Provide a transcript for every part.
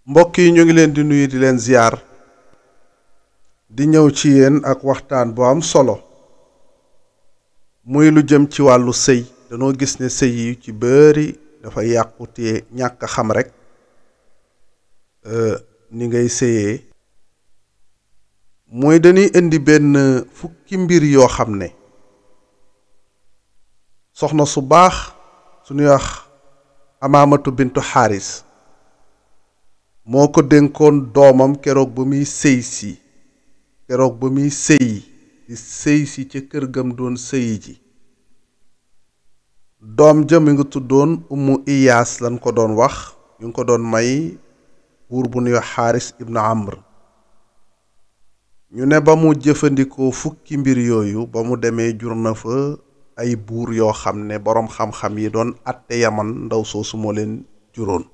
mbokk yi ñu ngi leen di nuyu di leen ziar di ñëw ci yéen ak waxtaan bu am solo muy lu jëm ci wàllu sëy danoo gis ne sëy yi ci bëri dafa yàqu te ñàkk xam rek ni ngay sëyee mooy dañuy indi benn fukki mbir yoo xam ne soxna su baax suñuy wax Amaamatu bintu Xaaris moo ko dénkoon doomam keroog ba muy sëy si di sëy si ca kër gam doon sëyi ji doom ja mi ngi tuddoon Ummu Iyaas lañ ko doon wax ñu ngi ko doon may buur bu ñuy wax Xaaris ibnu Amr ñu ne ba mu jëfandikoo fukki mbir yooyu ba mu demee jur na fa ay buur yoo xam ne boroom xam-xam yi doon atte Yaman ndaw soosu moo leen juróon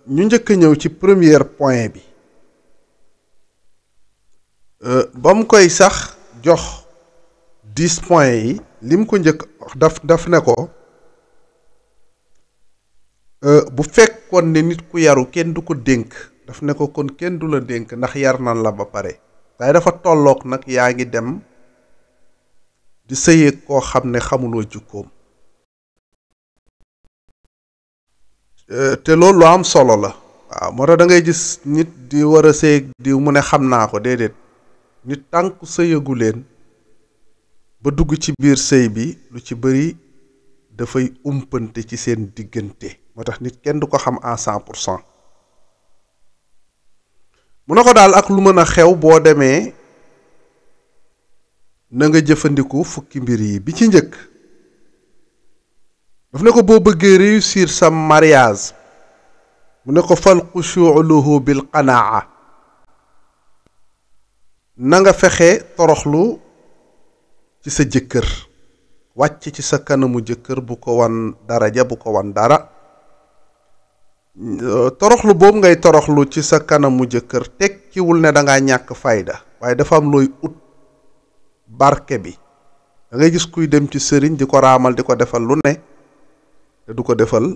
ñu njëkk a ñëw ci premier point bi ba mu koy sax jox 10 points yi lim ko njëkk daf ne ko bu fekkoon ne nit ku yaru kenn du ko dénk daf ne ko kon kenn du la dénk ndax yar nan la ba pare waaye dafa tolloog nag yaa ngi dem di sëyeeg koo xam ne xamuloo jukkoom te loolu lu am solo la waaw moo tax da ngay gis nit di war a sëyeeg diw mu ne xam naa ko déedéet nit tànk sëyagu leen ba dugg ci biir sëy bi lu ci bëri dafay umpante ci seen diggante moo tax nit kenn du ko xam à 100%. mu ne ko daal ak lu mën a xew boo demee na nga jëfandiku fukki mbir yi bi ci njëkk daf ne ko boo bëggee réussir sa mariage mu ne ko fal xushuu'u lahu bil qanaa na nga fexe toroxlu ci sa jëkkër wàcc ci sa kanamu jëkkër bu ko wan daraja bu ko wan dara toroxlu boobu ngay toroxlu ci sa kanamu jëkkër tekkiwul ne dangaa ñàkk fayda waaye dafa am looy ut barke bi da ngay gis kuy dem ci sëriñ di ko raamal di ko defal lu ne te du ko defal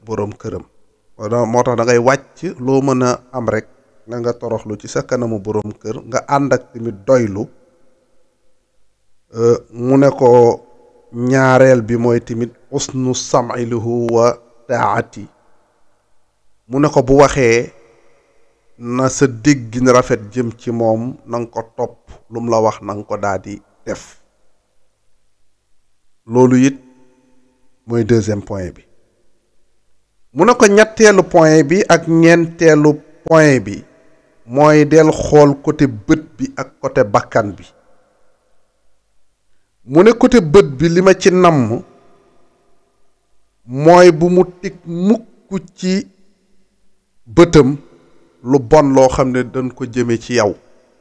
boroom këram moo tax da ngay wàcc loo mën a am rek na nga toroxlu ci sa kanamu boroom kër nga ànd ak tamit doylu mu ne ko ñaareel bi mooy tamit usnu sam'i lahu wa taati mu ne ko bu waxee na sa déggin rafet jëm ci moom na nga ko topp lu mu la wax na nga ko daal di def loolu it mooy deuxième point bi mu ne ko ñetteelu point bi ak ñeenteelu point bi mooy del xool côté bët bi ak côté bakkan bi mu ne côté bët bi li ma ci namm mooy bu mu teg mukk ci bëtam lu bon loo xam ne dañ ko jëme ci yow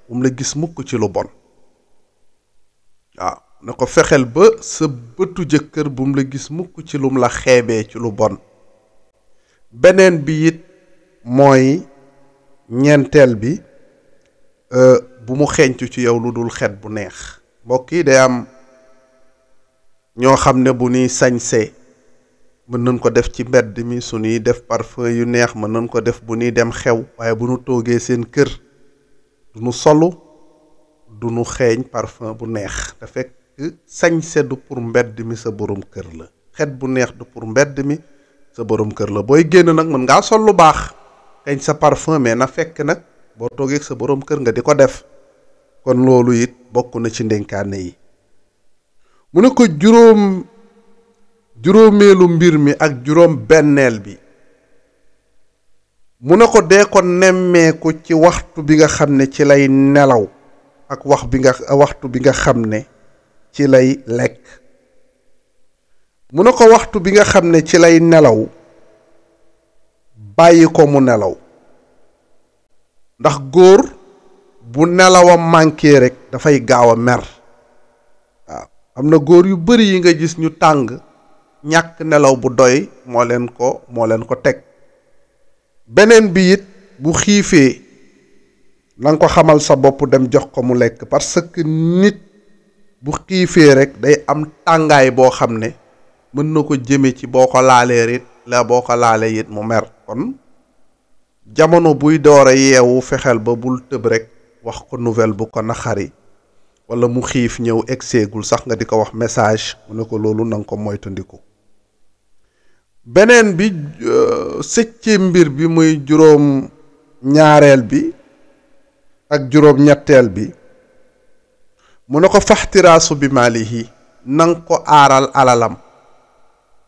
bu mu la gis mukk ci lu bon waaw ne ko fexeel ba sa bëtu jëkkër bu mu la gis mukk ci lum la xeebee ci lu bon beneen bi it mooy ñeenteel bi bu mu xeeñtu ci yow lu dul xet bu neex mbokk yi day am ñoo xam ne bu ñuy sañse mën nañ ko def ci mbedd mi su ñuy def parfum yu neex mën nañ ko def bu ñuy dem xew waaye bu ñu toogee seen kër du ñu solu du ñu xeeñ parfum bu neex te fekk sañse du pour mbedd mi sa borom kër la xet bu neex du pour mbedd mi sa borom kër la booy génn nag mën ngaa sol lu baax xeeñ sa parfum mais na fekk nag boo toogee sa borom kër nga di ko def kon loolu it bokk na ci ndénkaane yi mu ne ko juróomeelu mbir mi ak juróom benneel bi mu ne ko dee ko nemmeeku ci waxtu bi nga xam ne ci lay nelaw ak waxtu bi nga xam ne ci lay lekk mu ne ko waxtu bi nga xam ne ci lay nelaw bàyyi ko mu nelaw ndax góor bu nelawam manqué rek dafay gaaw a mer waaw am na góor yu bari yi nga gis ñu tàng ñàkk nelaw bu doy moo leen ko teg beneen bi it bu xiifee na nga ko xamal sa bopp dem jox ko mu lekk parce que nit bu xiifee rek day am tàngaay boo xam ne mën na ko jëme ci boo ko laalee it la boo ko laalee it mu mer. kon jamono buy door a yeewu fexeel ba bul tëb rek wax ko nouvelle bu ko naxari wala mu xiif ñëw egseegul sax nga di ko wax message mu ne ko loolu na nga ko moytandiku. beneen bi septième mbir bi muy juróom ñaareel bi ak juróom ñetteel bi mu ne ko faxtiraasu bi maalihi nanga ko aaral alalam.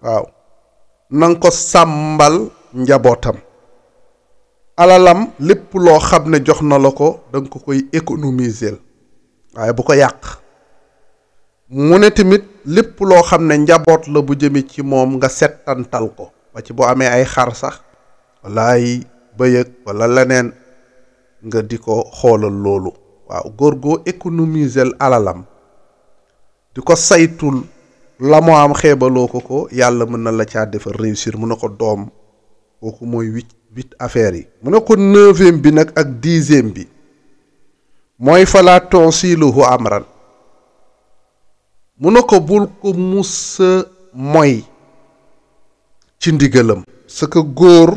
waaw nanga ko sàmbal njabootam. alalam lépp loo xam ne jox na la ko danga ko koy économiser waaye bu ko yàq. mu ne tamit lépp loo xam ne njaboot la bu jëme ci moom nga settantal ko ba ci boo amee ay xar sax wala ay bëyëg wala leneen nga di ko xoolal loolu. waaw góor goo économiser alalam di ko saytul la moo am xeebaloo ko yàlla mën na la caa defal réussir. mu ne ko doom kooku mooy huit affaires yi. mu ne ko neuvième bi nag ak dixième bi mooy falaa tonsiluhu amran. mu ne ko bul ko musa moy ci ndigalam. ce que góor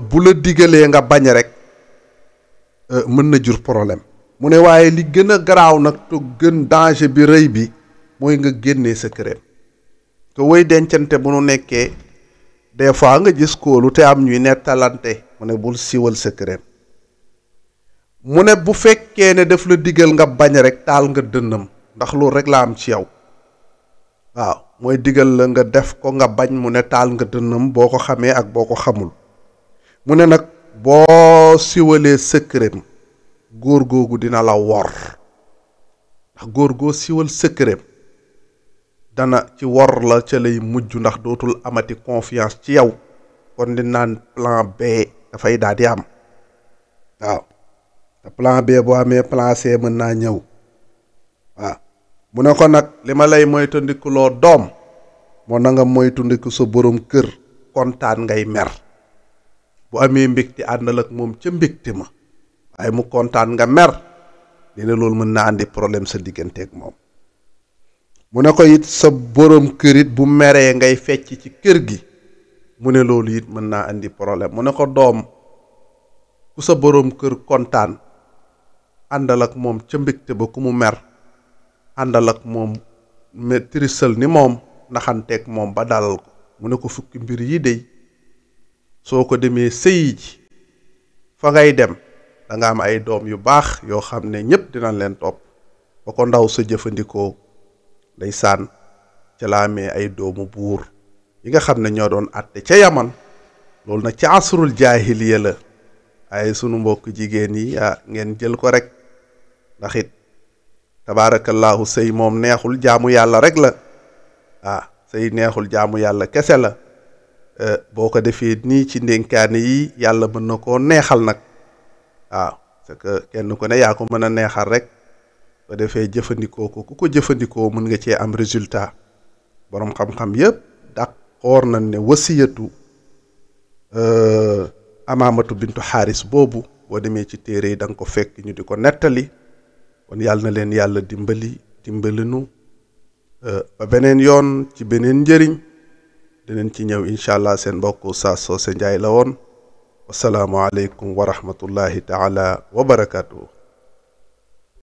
bu la digalee nga bañ rek mën na jur problème. mu ne waaye li gën a garaaw nag te gën danger bi rëy bi mooy nga génnee sa këram. te woy dencante bu nu nekkee des fois nga gis kóolu te am ñuy nettalante. mu ne bul siwal sa këram. mu ne bu fekkee ne daf la digal nga bañ rek taal nga dënnam ndax loolu rek la am ci yow. waaw mooy digal la nga def ko nga bañ mu ne taal nga dënnam boo ko xamee ak boo ko xamul. mu ne nag boo siwalee sëkkëreem góor googu dina la wor ndax góor goo siwal sëkkëreem dana ci wor la ca lay mujj ndax dootul amati confiance ci yow. kon di naan plan B dafay daal di am. waaw te plan B boo amee plan C mën naa ñëw. waaw mu ne ko nag li ma lay moytandikuloo doom moo na nga moytandiku sa borom kër kontaan ngay mer. bu amee mbégte àndal ak moom ca mbégte ma waaye mu kontaan nga mer dina loolu mën na andi problème sa digganteeg moom. mu ne ko it sa borom kër it bu meree ngay fecc ci kër gi mu ne loolu it mën naa andi problème. mu ne ko doom ku sa borom kër kontaan àndal ak moom ca mbégte ba ku mu mer àndal ak moom tristal ni moom naxanteeg moom ba dalal ko. mu ne ko fukki mbir yi dey soo ko demee sëyi ji fa ngay dem da nga am ay doom yu baax yoo xam ne ñëpp dinañ leen topp. ba ko ndaw sa jëfandikoo day saan ca la amee ay doomu buur yi nga xam ne ñoo doon àtte ca Yaman. loolu nag ci asrul jaahiliya la ay sunu mbokk jigéen yi ngeen jël ko rek ndax it tabaarakallaahu sëy moom neexul jaamu yàlla rek la. sëy neexul jaamu yàlla kese la. boo ko defee nii ci ndénkaane yi yàlla mën na koo neexal nag. waaw c'est que kenn ku ne yaa ko mën a neexal rek ba defee jëfandikoo ko ku ko jëfandikoo mën nga cee am résultat. boroom xam-xam yépp d'accord nañ ne wasiyatu Amaamatu bintu Xaaris boobu boo demee ci téere yi da nga ko fekk ñu di ko nettali. kon yàlla na leen yàlla dimbalinu ba beneen yoon ci beneen njëriñ dinañ ci ñëw incha allah. seen mbokk Oustaz Socé Ndiaye la woon. wasalaamu aleykum wa rahmatullahi taala wa barakaatu.